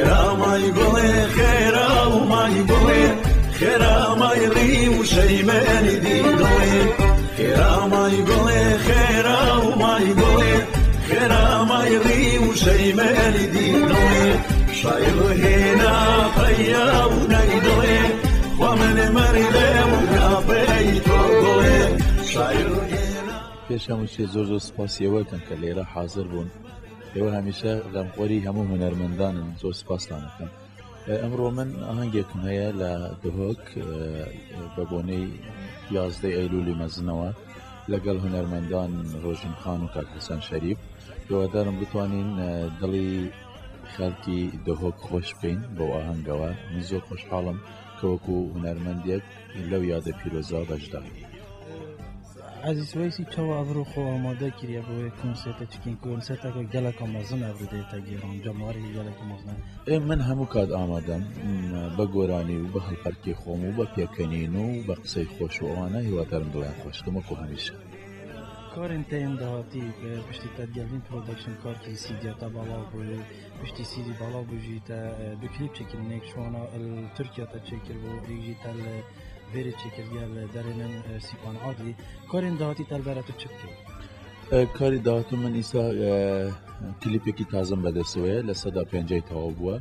خێرا مای گوڵێ خێرا و مای گوڵێ خێرا مای ڕی و شەیمەنی دی دڵێ خێرا مای گوڵێ خێرا و مای گوڵێ خێرا مای ڕی و شەیمەنی دی دڵێ شایڕ هێنا پەیا و نەیدڵێ خوا من مەردێ و ناپەی تۆ گوڵێ شایڕ هێنا پێش هەموو شتێ زۆر زۆر سپاسی ئێوەکەم کە لێرە حازر بوون. ئێوە هەمیشە غەمخۆری هەموو هونەرمەندانن، زۆر سپاستان ئەکەم. ئەمڕۆ من ئاهەنگێکم هەیە لە دهۆک بە بۆنەی یازدەی ئەیلولی مەزنەوە لەگەڵ هونەرمەندان ڕۆژین خان و کاک حەسەن شەریف. هیوادارم بتوانین دڵی خەڵکی دهۆک خۆش بکەین بەو ئاهەنگەوە. من زۆر خۆشحاڵم کە وەکو هونەرمەندێک لەو یادە پیرۆزە بەشدار. عەزیز وەیسی چاوە ئەڤرۆ خۆ ئامادە کریە بۆ کۆنسێرتە چکین کۆنسێرتەکە گەلەکە مەزن ئەڤرۆ دێتە گێران جەماوەرێکی گەلەکە مەزنە. ئێ من هەموو کات ئامادەم بە گۆرانی و بە هەڵپەرکێ خۆم و بە پێکەنین و بە قسەی خۆش و ئەوانە هیوادارم دڵیان خۆش کەم وەکو هەمیشە. کارên te yên dahatî piştî te Gelvîn Production kar kirî سیدیا te belav bû piştî سیدی belav bû jî te du klîp çêkirin yek ji wan li Tirkiya te çêkiribû yek jî te li Vêrê çêkiriye li derê min Sîpan Adlî. Karên dahatî te li ber tu çi dikî? Karê dahatû min îsa klîpekî tazim bedesteweye لە سەدا پێنجای تەواو بووە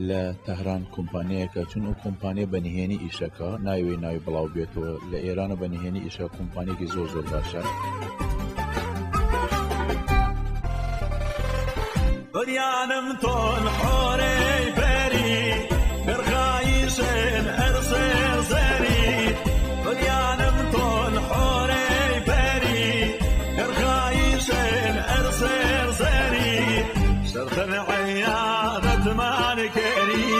لە تەهران کۆمپانیایەکە چون ئەو کۆمپانیا بە نهێنی ئیشەکە ناوێ ناوی بڵاو بێتەوە لە ئێرانە بە نهێنی ئیشە کۆمپانیەکی زۆر زۆر باشە. بریانم تۆن حۆرەی پەری دەرخایشن ئەرسێ زەری بریانم تۆن حۆرەی پەری دەرخایشن ئەرسێ زەری شەرخن عیادەتمان کەری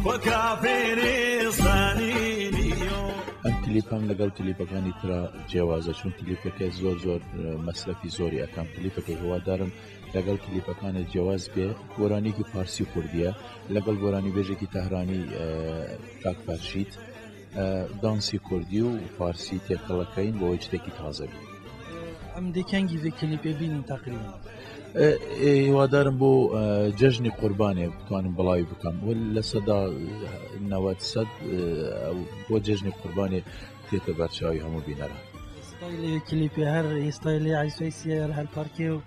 خۆ کافری سانینیۆ ئەم کلیپەم لەگەڵ کلیپەکانی ترا جیاوازە چون کلیپەکە زۆر زۆر مەسرەفی زۆری ئەکەم کلیپەکە هیوادارم لەگەڵ کلیپەکانە جیاواز بێ گۆرانیکی فارسی و کوردیە لەگەڵ گۆرانی بێژێکی تەهرانی کاک فەرشید دانسی کوردی و فارسی تێکەڵەکەین بۆ شتێکی تازە بێ. ئەم دێکەنگی vê کلیپێ بینین تقریبا هیوادارم بۆ جەژنی قوربانێ بتوانم بڵاوی بکەم و لە سەدا نەوەد سەد بۆ جەژنی قوربانێ تێتە بەرچاوی هەموو بینەران. ستایلی کلیپێ هەر ستایلی عیسوەیسیە هەڵپەڕکێ و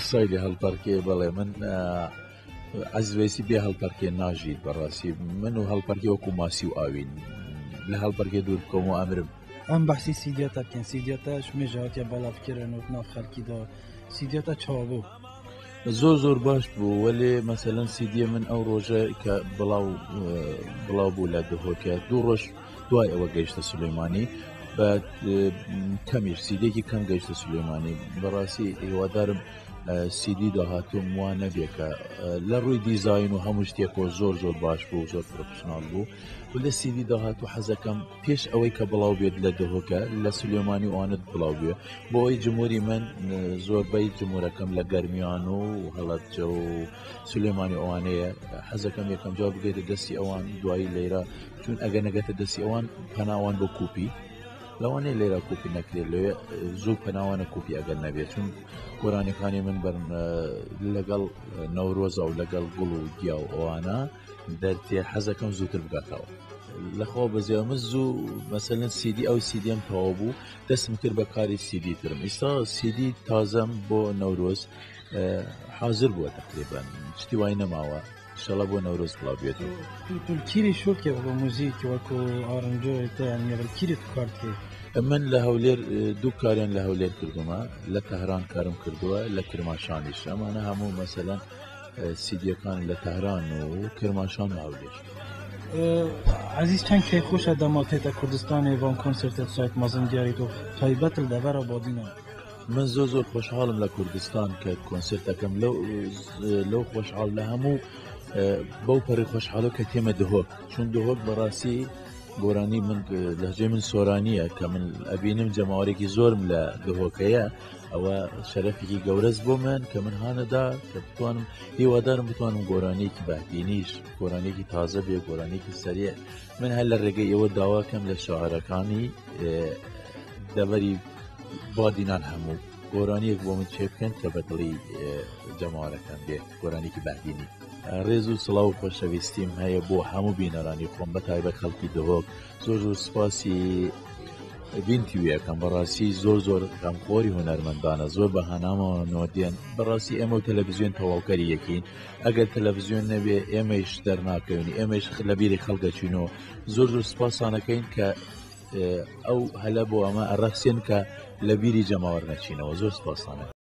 ستایلی هەڵپەڕکێ بەڵێ من عەزیز وەیسی بێ هەڵپەڕکێ ناژیت بەڕاستی من و هەڵپەڕکێ وەکو ماسی و ئاوین لە هەڵپەڕکێ دوور بکەم و ئەمرم. ئەم بەحسی سیدیاتە بکەین سیدیاتەش مێژە هاتیە بەڵاف کردن و ناو خەڵکیدا سیدیاتە چاوە بوو؟ زۆر زۆر باش بوو وەلێ مەسەلەن سیدیە من ئەو ڕۆژە کە بڵاو بڵاو بوو لە دهۆکە دوو ڕۆژ دوای ئەوە گەیشتە سولەیمانی بە کەمیش سیدێکی کەم گەیشتە سولەیمانی بەڕاستی هیوادارم سیدی داهاتووم وا نەبێ کە لە ڕووی دیزاین و هەموو شتێکەوە زۆر زۆر باش بوو زۆر پرۆفشناڵ بوو و لە سیدی داهاتوو حەزەکەم پێش ئەوەی کە بڵاو بێت لە دهۆکە لە سلێمانی و ئەوانت بڵاو بێ بۆ ئەوەی جمهوری من زۆربەی جمهورەکەم لە گەرمیان و هەڵەبجە و سلێمانی ئەوانەیە حەزەکەم یەکەم جار بگەیتە دەستی ئەوان دوایی لێرە چون ئەگەر نەگەتە دەستی ئەوان پەناوان بۆ کوپی لەوانەیە لێرە کوپی نەکرێت لەوێ زوو پەناوانە کوپی ئەگەر نەبێت چون گۆرانیەکانی من بەر لەگەڵ نەورۆزە و لەگەڵ گوڵ و گیا و ئەوانە دەرتێ حەزەکەم زووتر بگاتەوە لەخوا بەزێ من زوو مەسەلەن سیدی ئەو سیدیم تەواو بوو دەستم کرد بە کاری سیدی ترم ئیستا سیدی تازەم بۆ نەورۆز حاضر بووە تقریبا شتی وای نەماوە ئینشەڵا بۆ نەورۆز بڵاو بێتەوە. تو کیری شوک کێ بە موزیک وەکو ئارنجۆ تە یان یەبل کیری تو کار دکەی؟ من لە هەولێر دوو کاریان لە هەولێر کردومە لە تەهران کارم کردووە لە کرماشانیش ئەمانە هەموو مەسەلەن سیدیەکان لە تەهران و کرماشان و هەولێر. عزیز چەند کەیفخۆشە دەما تێتە کوردستانێ ڤان کۆنسێرتێ سایت مەزن دیاری تۆ تایبەت لە دەڤەرا بادینان. من زۆر زۆر خۆشحاڵم لە کوردستان کە کۆنسێرتەکەم لەو لەو خۆشحاڵ لە هەموو بەو پەڕی خۆشحاڵە کە تێمە دهۆک چون دهۆک بەڕاستی گۆرانی من لەجێ من سۆرانیە کە من ئەبینم جەماوەرێکی زۆرم لە دهۆکەیە ئەوە شەرەفێکی گەورەس بۆ من کە من هاانەدا کە بتوانم هیوادارم بتوانم گۆرانیەکی بەهدینیش گۆرانێکی تازە بێ گۆرانێکی سەریع من هەر لە ڕێگەی ئێوە داواکەم لە شاعرەکانی دەبەری بادینان هەموو گۆرانیەک بۆ من چێ بکەن کە بە دڵی جەماوەرەکان بێت گۆرانێکی بەهدینی. ڕێز و سڵاو و خۆشەویستیم هەیە بۆ هەموو بینەرانی خۆم بە تایبەت خەڵکی دهۆک. زۆر زۆر سپاسی ڤین تیویەکەم، بەڕاستی زۆر زۆر غەمخۆری هونەرمەندانە، زۆر بە هانامەوە دێن. بەڕاستی ئێمە و تەلەڤزیۆن تەواوکەری یەکین، ئەگەر تەلەڤزیۆن نەبێ ئێمەیش دەرناکەوین، ئێمەیش لە بیری خەڵکەچینەوە. زۆر زۆر سپاسانەکەین کە ئەو هەلە بۆ ئەمە ئەڕەخسێن کە لە بیری جەماوەر نەچینەوە. زۆر سپاسانە.